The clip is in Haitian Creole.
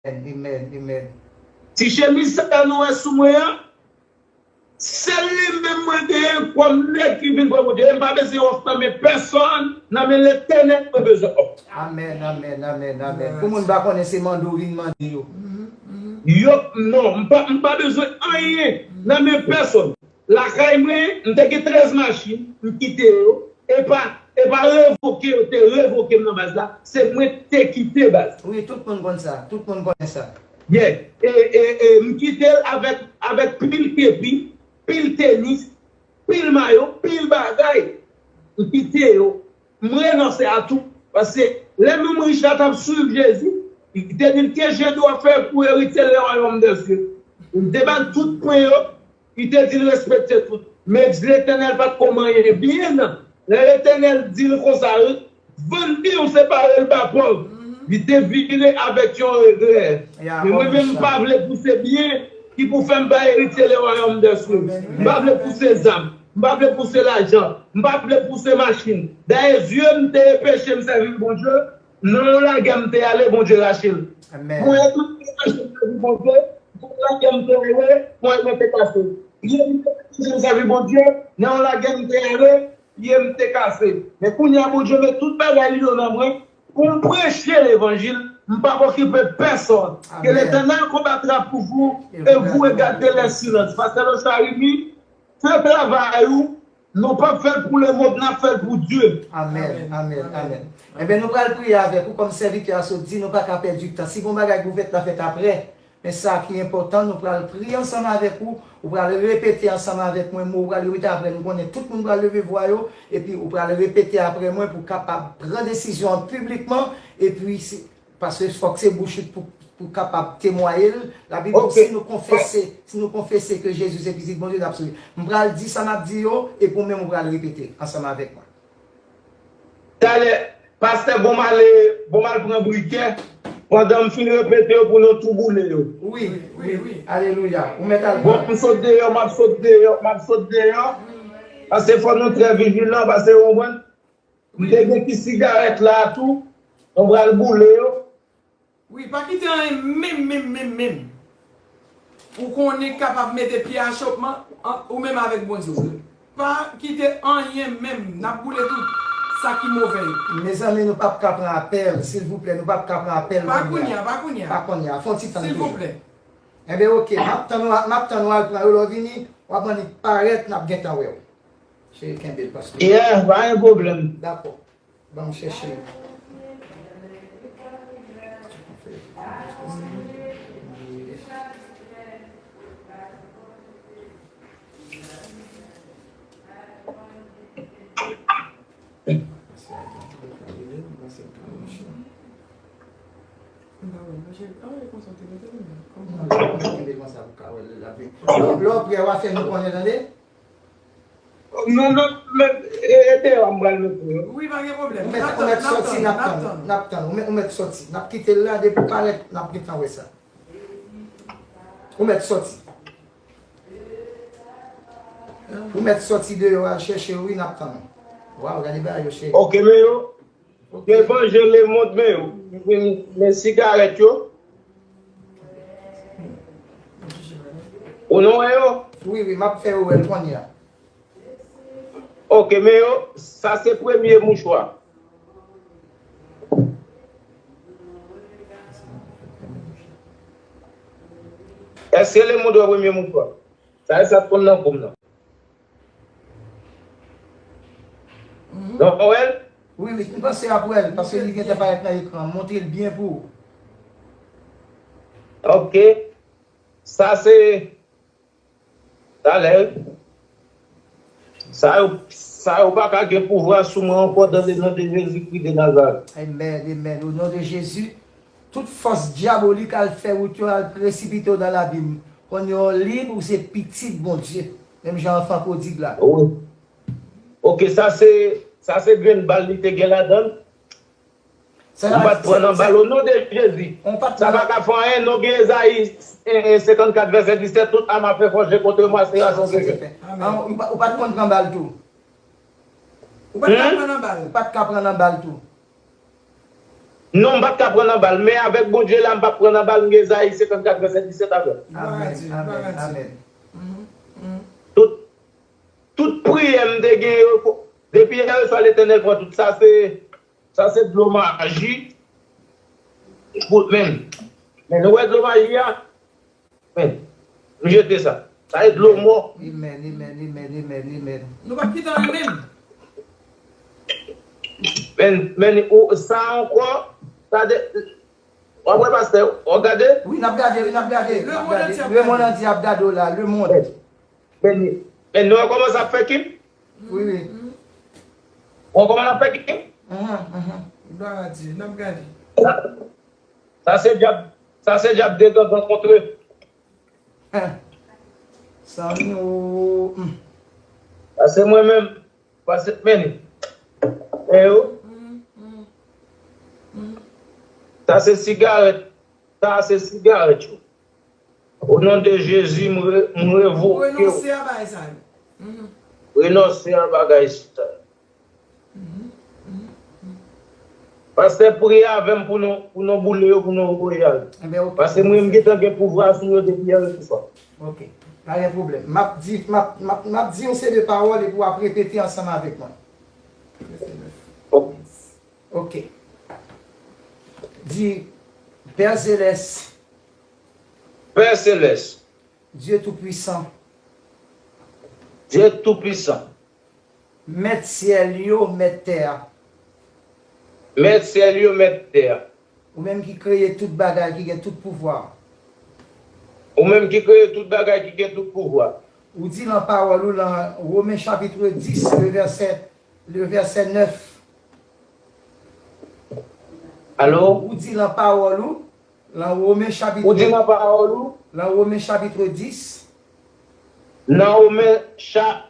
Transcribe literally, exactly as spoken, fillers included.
Amen, amen, amen. Ti chemiz sa nou wè sou mwen an, se li menm mwen genyen kòm nèg ki vin pran Bondye. E m pa bezwen òf nan men pèsonn, nan men Letènèl mwen bezwen òf. Amen, amen, amen, amen. Pou moun pa konnen se mande w vin mande yo. Yo, non, m pa, m pa bezwen anyen nan men pèsonn. Lakay mwen, m te gen trèz machin, m kite yo. E pa, e pa revoke yo te revoke m nan baz la, se mwen te kite baz. Wi, tout moun konn sa, tout moun konnen sa. Yeah. E, e, e m kite l avèk, avèk pil kepi, pil tenis, pil mayo, pil bagay. M kite yo. M renonse a tout. Paske lè nonm rich la t ap swiv Jezi, li te di l, "Que je dois faire pour hériter le royaume des cieux?" M te ba l tout pwen yo, li te di l respekte tout. Men Letènèl pa t ko manyen byen. Lè Letènèl di l konsa, vann byen w separe l ba pòv. Li te vire avèk yon regrè. Men mwen menm, m pa vle pouse byen ki pou fè m pa eritye le royaume des cieux. M pa vle pouse zam. M pa vle pouse lajan. M pa vle pouse machin. Dayè, zye m te enpeche m sèvi Bondye. Nan yon lagè m te ale, Bondye rache l. Mwen enpeche m sèvi Bondye. Nan yon lagè m te ale, mwen mwen te kase. Pye m te enpeche m sèvi Bondye. Nan yon lagè m te ale, pye m te kase. Men kounye a, Bondye met tout bagay li yo nan mwen pou m preche levanjil. M p ap okipe pèsonn. Que l'Éternel combattra pour vous et vous regardez le silence. Pastè Lochard Remy, fè travay ou. Nou p ap fè l pou lemonn, n ap fè l pou Dye. Amen, amen, amen. Enben, nou pral priye avèk ou kòm sèvitè a sot di, nou pa ka pèdi tan. Si gon bagay pou fèt, la fèt apre. Men sa ki enpòtan, nou pral priye ansanm avèk ou, ou pral repete ansanm avèk mwen mo, ou pral repete apre, nou konnen tout moun pral leve vwa yo, epi ou pral repete apre mwen pou kapab pran desizyon an piblikman, epi si, paske fòk se bouch ou pou, pou kapab temwaye l. Labib di, si nou konfese, si nou konfese ke Jezi se Pitit Bondye, n ap sove. M pral di sa m ap di yo, epi ou menm ou pral repete ansanm avèk mwen. Talè, pastè, bon m ale, bon m al pran brikè, pandan m fin repete yo pou nou tou boule yo. Wi, wi, wi. Alelouya. Ou mèt al pran. Bon, m sot deyò, m ap sot deyò, m ap sot deyò. Paske fò nou trè vijilan, paske ou konprann. M te gen ti sigarèt la tou, nou pral boule yo. Wi, pa kite anyen menm, menm, menm, menm. Ou konnen kapab mete pye a chòpman, an, ou menm avèk Bondye w. Pa kite anyen menm, n ap boule tout sa ki move yo. Mezanmi, nou p ap ka pran apèl, silvouplè, nou p ap ka pran apèl kounye a. Pa kounye a, pa kounye a. Pa kounye a, fè yon ti tann toujou. Silvouplè. Enben, oke, m ap tann ou, m ap tann ou al pran yo, lè w vini, w ap annik parèt, n ap gentan wè w. Cheri, kenbe l, paske. Yeah, pa gen pwoblèm. Dakò. Ban m chèche. Lè w prè, w a fè nou konnen, tande. Non, non, men, e, e deyò a m pral mete yo. Wi, pa gen pwoblèm. Ou mèt, ou mèt sòti, n ap tann ou. N ap tann ou. Ou mèt, ou mèt sòti. N ap kite l la, depi w parèt, n ap gentan wè sa. Ou mèt sòti. Ou mèt sòti deyò, al chèche yo, wi, n ap tann ou. Waw, gade bagay yo, cheri. Oke, men yo. Devan je lemonn, men yo. Men sigarèt yo. Ou nou wè yo? Wi, wi, m ap fè yo wè l kounye a. Oke, men yo, sa se premye mouchwa. Èske lemonn wè premye mouchwa? Sa e sa t konn nan kou m nan. Donk, w wè l? Wi, wi, m panse ap wè l, paske li gentan parèt nan ekran. Montre l byen pou ou. Oke. Sa se, talè. Sa yo, sa yo pa ka gen pouvwa sou mwen ankò dans le nom de Jésus-Christ de Nazareth. Amen, amen. Au nom de Jésus, tout fòs dyabolik al fè wout yo, al presipite yo nan labim. Kounye a w lib, ou se pitit Bondye. Menm jan anfan pwodig la. Wi. Oke, sa se, sa se grenn bal li te gen ladan l. Ou pa t pran nan bal, o non de Jezi. Sa pa ka fè anyen, non, gen Ezayi, e, e, senkannkat, vèsè disèt, toute arme à feu forgée contre moi sera sans effet. Amen. Ou pa, ou pa t konn pran bal tou. Ou pa t ka pran nan bal. Ou pa t ka pran nan bal tou. Non, m pa t ka pran nan bal, men avèk Bondye la, m p ap pran nan bal, m gen Ezayi senkannkat vèsè disèt avè m. Glwa a Dye, glwa a Dye. Tout, tout priyè m te gen yo, depi yè swa Letènèl pran tout sa, se, sa se dlo maji. Men, men nou wè dlo maji a? Men, nou jete sa. Sa e dlo mò. Amen, amen, amen, amen, amen. Nou p ap kite anyen menm. Men, men, ou, sa ankò, sa de, w ap wè pastè, w ap gade? Wi, n ap gade, wi, n ap gade. Lemonn antye ap gade. Lemonn antye ap gade w la, lemonn. Men, men, men nou wè kòman sa ap fè Kim? Wi, wi. Ou wè kòman l ap fè Kim? Mhm, mhm. Glwa a Dye, n ap gade. Sa se dyab, sa se dyab de gangan kontre. Hein. Sa ni o. Hmm. Sa se mwen menm. Pase men. E yo. Sa se sigarèt. Sa se sigarèt yo. O non de Jezi, m re- m revoke w. Renonse a bagay sa yo. Renonse a bagay sa yo. Pastè, priye avè m pou nou, pou nou boule yo, pou nou voye al. Paske mwen, m gentan gen pouvwa sou yo depi yè swa. Ok. Pa gen pwoblèm. M ap di, m ap, m ap, m ap di yon seri de pawòl epi w ap repete ansanm avèk mwen. Ok. Di, Pè Selès. Pè Selès. Dye Toupisan. Dye Toupisan. Mèt syèl yo, mèt tè a. Mèt syèl yo, mèt tè a. Ou menm ki kreye tout bagay, ki gen tout pouvwa. Ou menm ki kreye tout bagay, ki gen tout pouvwa. Ou di lan pawòl ou, lan Women chapit dis, le vèsè, le vèsè nèf. Alo? Ou di lan pawòl ou, lan Women chapit, ou di nan pawòl ou? Lan Women chapit dis. Nan Women cha-